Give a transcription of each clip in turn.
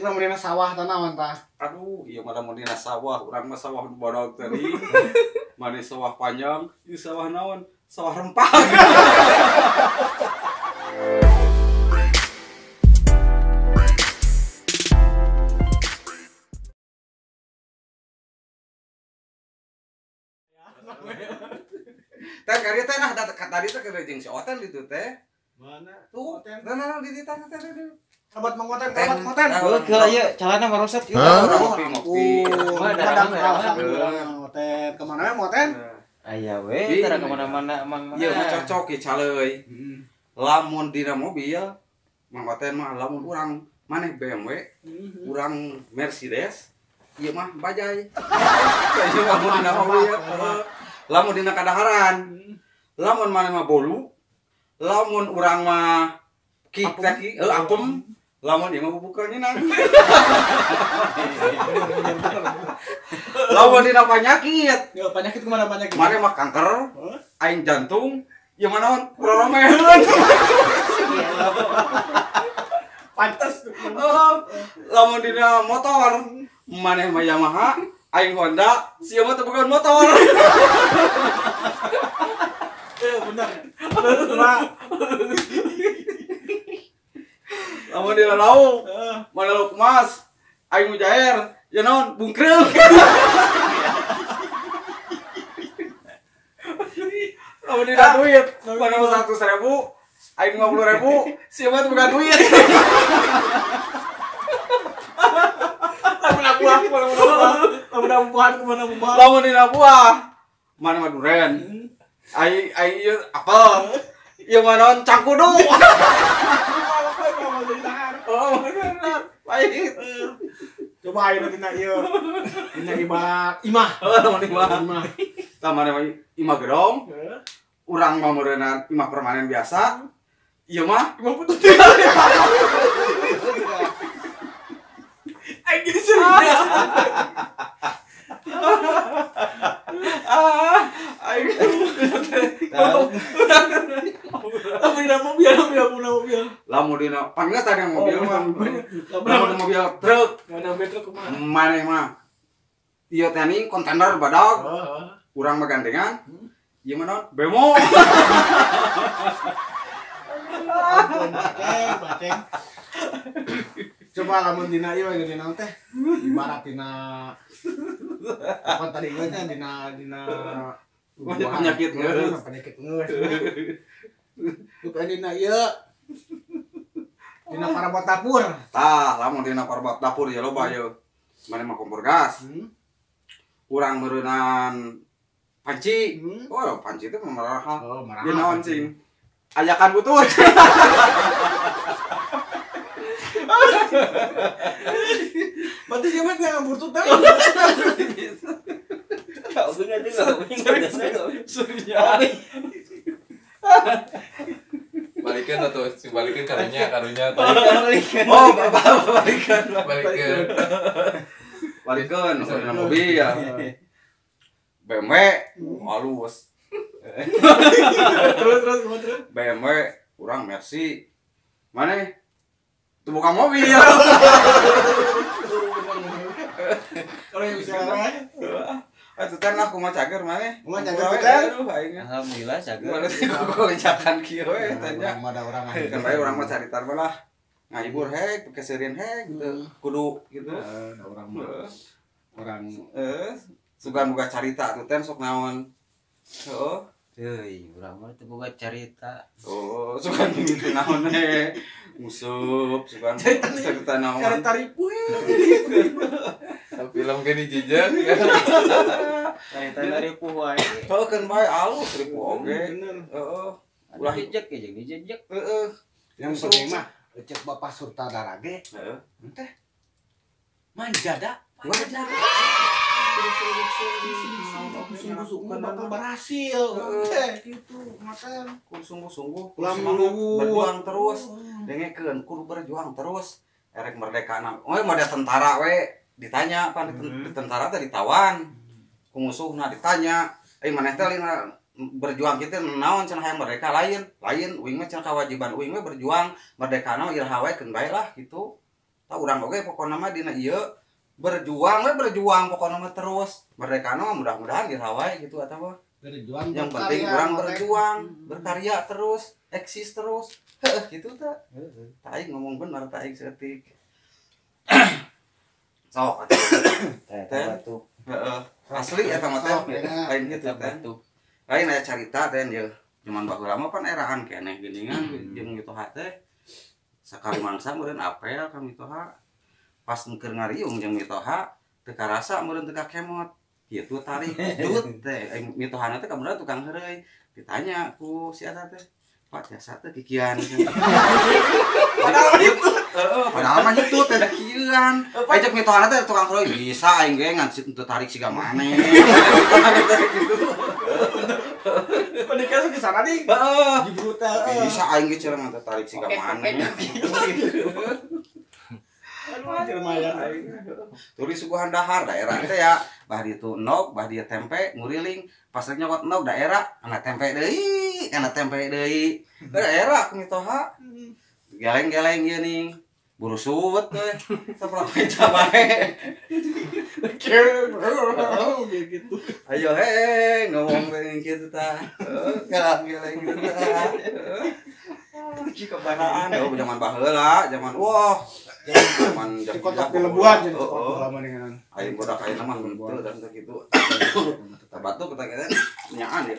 Lamun dina sawah tah naon tah? Aduh, ieu mah lamun dina sawah, urang mah sawah nu bodog tadi. Mane sawah panjang, ieu sawah naon? Sawah rempah. Teh kari teh nah tadi teh keur jeung si Oten ditu teh. Mana? Tuh, nah di ditu teh teh. Kabat Mang Oten, kabat Mang Oten. Heuh, ieu calana maroset ieu. Ngopi-ngopi. Mang Oten, kemana we Mang Oten? Aya we, tara kemana-mana Mang mah. Ieu mah cocok ieu caleuy. Lamun dina mobil Mang Oten mah lamun urang maneh BMW, urang Mercedes, ieu mah bajai. Ieu mah dina mobil. Lamun dina kadaharan, lamun maneh mah bolu, lamun urang mah kik teh apem, lamun ieu mah bubuk ranginang. Lamun dina panyakit, ya panyakit kumaha panyakit? Maneh mah kanker, aing jantung, ieu mah naon? Roromeheun. Pantes. Lamun dina motor, maneh mah Yamaha, aing Honda, sia mah teu boga motor. Bener. Lamun dina lauk, mana lauk emas, aing mujair, ya naon bungkreul. Lamun dina duit, mana 100.000, aing 50.000, sia mah teu boga duit. Lamun buah, lamun buah, kumaha buah. Lamun dina buah, mana mah duren. Ai ai ieu apel. Ieu mah naon cangkudu. Oh, bener. Baik. Coba ayeuna dina ieu. Dina imah. Imah. Oh, lamun imah. Tah mana mah imah gedong. Urang mah meureunna imah permanen biasa. Ieu mah imah putih. Aing jadi serius. Aing lamun dina mobil, mobil. Lamun dina panggeus tadi mobil mah. Lamun mobil truk, mobil truk kumaha? Maneh mah ieu teh ning kontainer badag. Urang mah gandengan. Ieu mah naon? Bemo. Baceng, baceng. Coba lamun dina ieu dina naon teh? Ibarat dina apa tadi geus nya dina penyakit geus, penyakit geus. Duka dina ieu dina parabot dapur. Tah, lamun dina parabot dapur ya loba ieu. Mane mah kompor gas. Urang meureunan panci. Oh, panci teh mah marahal. Oh, marahal. Ieu naon cing? Ajakan butut. Berarti siapa yang ngabur tuh tadi? Balikan atau balikan karunya karunya. Oh, balikan. Balikan. Balikan dina mobil ya. BMW halus. Terus terus. BMW urang Mercy. Mana? Itu bukan mobil. Kalau yang bisa apa? Atuh teh lah kumaha cager maneh? Kumaha cager teh? Alhamdulillah cager. Mana teh kuku kieu we teh nya. Urang mah da urang kan bae urang mah carita mah lah. Ngahibur hek, keseurian hek gitu. Kudu gitu. Heeh, urang mah. Urang sugan boga carita atuh teh sok naon. Heeh. Euy, urang mah teu boga carita. Oh, sugan mimiti naon we. Ngusup, sugan carita naon. Carita ripuh. Film ge dijejak. Carita ripuh wae. Heuh keun bae alus ripuh oge. Heeh. Ulah dijejak ge jeung dijejak. Heeh. Yang penting mah cek Bapak Sutradara ge. Heeh. Teh. Manjada. Manjada. Sungguh-sungguh bakal berhasil. Gitu, makan. Kudu sungguh-sungguh, ulah berjuang terus. Dengekeun kudu berjuang terus. Erek merdeka. Oh, model tentara we ditanya pan di tentara teh ditawan. Ku musuhna ditanya, "Eh maneh teh berjuang kitu naon cenah hayang merdeka lain." Lain uing mah cenah kewajiban uing we berjuang merdekana iraha we keun bae lah gitu. Tah urang oge pokona mah dina ieu berjuang we berjuang pokona mah terus. Merdeka mah mudah-mudahan dirawai gitu atawa berjuang yang penting urang berjuang, berkarya terus, eksis terus. Heuh gitu tah. Tah aing ngomong bener tah aing saeutik. Sok atuh. Teh batuk. Heeh. Asli eta mah teh. Lain kitu teh. Lain aya carita teh ieu. Cuman baheula mah pan eraan keneh geuningan jeung mitoha teh. Sakali mangsa meureun apel ka mitoha. Pas keur ngariung jeung mitoha teu karasa meureun teu kakemot. Kitu tarik dut teh mitohana teh kabeneran tukang heureuy. Ditanya ku si eta teh, "Pak jasa teh kikian." Padahal itu. Heeh, padahal mah itu teh kieuan. Pajak mitohana teh tukang heureuy bisa aing ge ngan teu tarik siga maneh. Gitu. Menikah ke sana nih. Heeh. Brutal. Bisa aing ge cenah ngan teu tarik siga maneh. Aduh, lumayan aing. Turi suguhan dahar daerah teh ya, bah ditu endog, bah dieu tempe, nguriling, pas rek nyokot endog daerah, ana tempe deui, ana tempe deui. Daerah ku mitoha. Geleng-geleng ieu ning. Burusut we. Saprok meja bae. Gitu. Ayo he ngomong teh kitu tah. Geleng-geleng gitu tah. Kebanaan, oh zaman baheula, zaman wah, zaman kotak pelebuhan jadi kotak lama dengan. Aing bodak ayeuna mah henteu dan kitu. Batuk kita kita nyaan ya.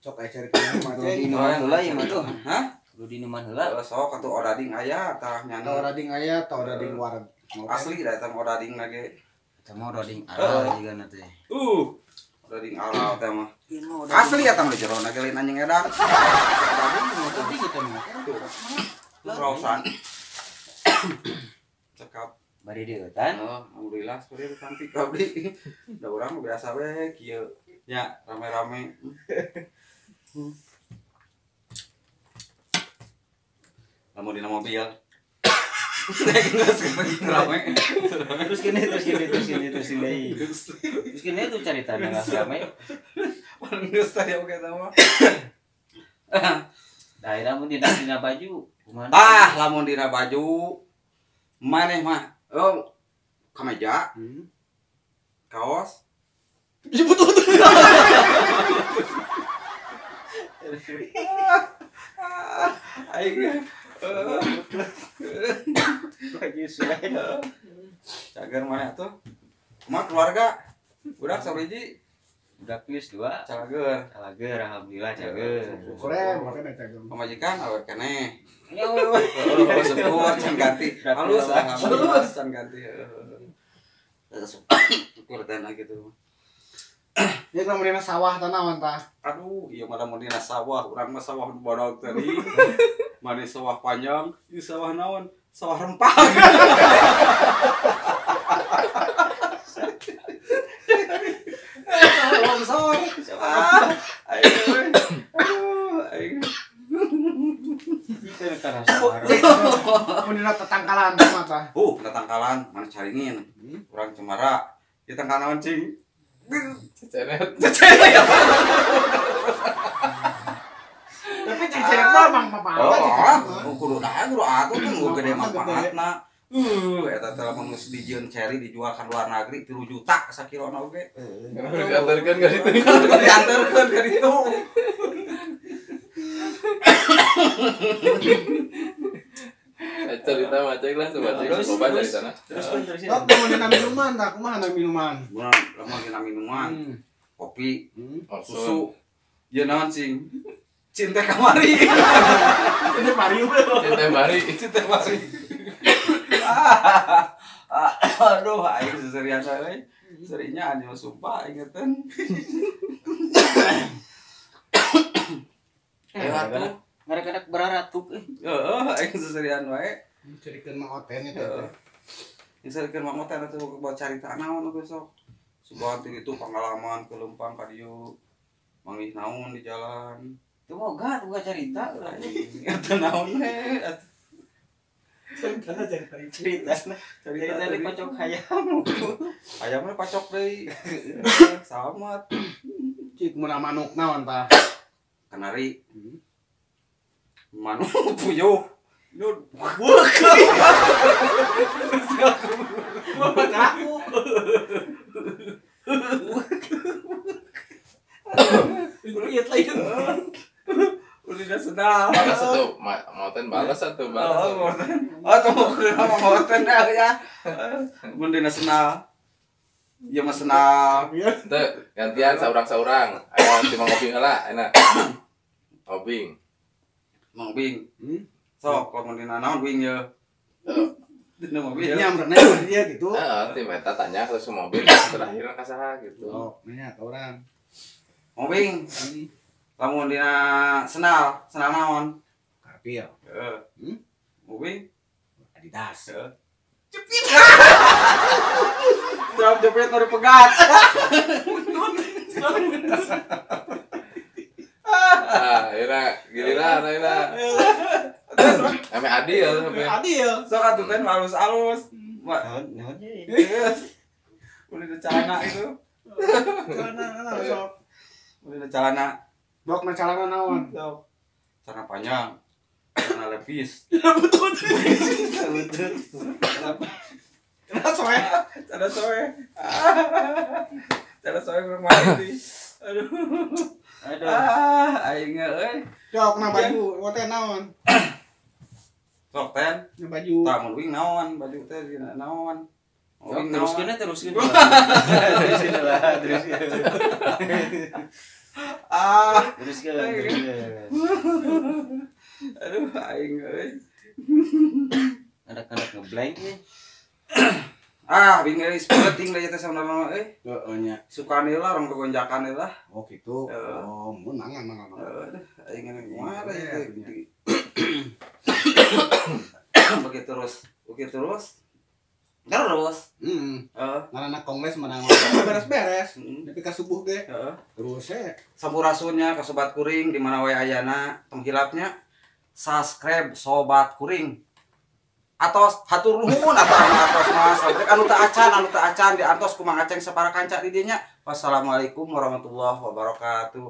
Sok aya cari mah teh. Dinuman heula ieu mah tuh. Hah? Kudu dinuman heula. Sok atuh odading aya tah nyana. Odading aya tah odading wareg. Asli da eta mah odading na ge. Eta mah odading aral jigana teh. Odading aral teh mah. Asli eta mah jerona ge lain anjing edan. Odading mah tadi kitu mah. Raosan. Cekap bari dieutan. Oh, alhamdulillah seperti cantik abdi. Da urang biasa we kieu nya rame-rame. Lamun dina mobil. Rame. Terus kene terus kene terus kene terus kene. Terus kene tuh caritana rame. Paling geus tadi oge eta mah. Tah lamun dina baju kumaha? Tah lamun dina baju maneh mah oh kameja. Kaos. Betul. Aing lagi suai. Cager mana tuh? Kumaha keluarga? Budak sabiji? Budak geus dua. Cager. Cager alhamdulillah cager. Syukur makana cager. Pamajikan awe keneh. Ya syukur can ganti. Halus alhamdulillah can ganti. Syukur teh gitu. Ya lamun dina sawah tah naon tah? Aduh, ieu mah lamun dina sawah, urang mah sawah nu bodag tadi. Mane sawah panjang, ieu sawah naon? Sawah rempah. Sawah longsor. Aing. Aduh, aing. Ieu kana sawah. Mun dina tetangkalan mah tah. Tetangkalan mana caringin. Urang cemara. Ieu tangkalan naon cing? Cecenet. Cecenet. Tapi cecenet mah mang manfaat. Oh, kudu dah kudu atuh kan gede manfaatna. Eta teh lamun geus dijieun ceri dijual ka luar negeri 3 juta sakilona oge. Kenapa diantarkeun ka ditu? Diantarkeun ka ditu. Cerita mah cek lah coba cek coba ceritana. Terus kan terus. Oh, lamun dina minuman tah kumaha na minuman? Lamun dina minuman. Kopi, susu. Ieu naon cing? Cinta kamari. Cinta mari. Cinta mari, cinta mari. Aduh, aing seserian euy. Serinya anu sumpah aing teh. Eh, atuh ngarek-ngarek beraratuk euy. Heeh, aing seserian wae. Cerikeun Mang Oten eta teh. Cerikeun Mang Oten atuh bawa carita naon besok. Sugan ti ditu pengalaman ke Lempang ka dieu. Manggih naon di jalan. Teu boga, teu boga carita aing. Eta naon we atuh. Cerita cerita cerita di pacok hayam. Hayamna pacok deui. Salamat. Cik mun manuk naon tah? Kanari. Manuk puyuh. Nun. Aku. Lihat lagi. Udah senang. Balas atuh, moten balas atuh balas. Oh, moten. Oh, tuh mau moten ya. Mun dina senal. Ieu mah senal. Teu, gantian saurang-saurang. Ayo ti Mang Obing heula, enak. Obing. Mang Obing. Sok lamun dina naon wing ye. Dina mobil. Nya mrene dia gitu. Heeh, ti eta tanya ke mobil terakhir ka saha gitu. Oh, nya ka urang. Obing. Lamun dina senal, senal naon? Karpil. Heeh. Obing Adidas. Heeh. Cepit. Jawab jepit baru pegat. Ah, ira giliran ira. Ame adil, ame adil. Sok atuh teh alus-alus. Naon naon ye. Udah ada celana itu. Celana sok. Udah ada celana. Bok na celana naon? Sok. Celana panjang. Celana lepis. Betul. Betul. Celana soe. Celana soe. Celana soe kurang mati. Aduh. Aduh. Ah, aing euy. Sok na baju, wote naon? Sok ten. Na baju. Tah mun wing naon, baju teh dina naon. Wing teruskeun teruskeun. Teruskeun lah, teruskeun. Ah, teruskeun. Aduh, aing euy. Anak-anak ngeblank nih. Ah, bing euy penting deui teh sabenerna euy. Heeh nya. Sukane lah rong kegonjakan lah. Oh gitu. Oh, menang menang. Heeh, aing kumaha teh. Begitu terus, begitu terus. Terus. Heeh. Ngaranna kongres menang beres-beres. Nepi ka subuh ge. Heeh. Terus we. Sampurasunnya ka sobat kuring di mana wae ayana tong hilapnya subscribe sobat kuring. Atos hatur nuhun atau anu atos mah sampai anu teu acan diantos ku Mang Aceng sapara kanca di dinya. Wassalamualaikum warahmatullahi wabarakatuh.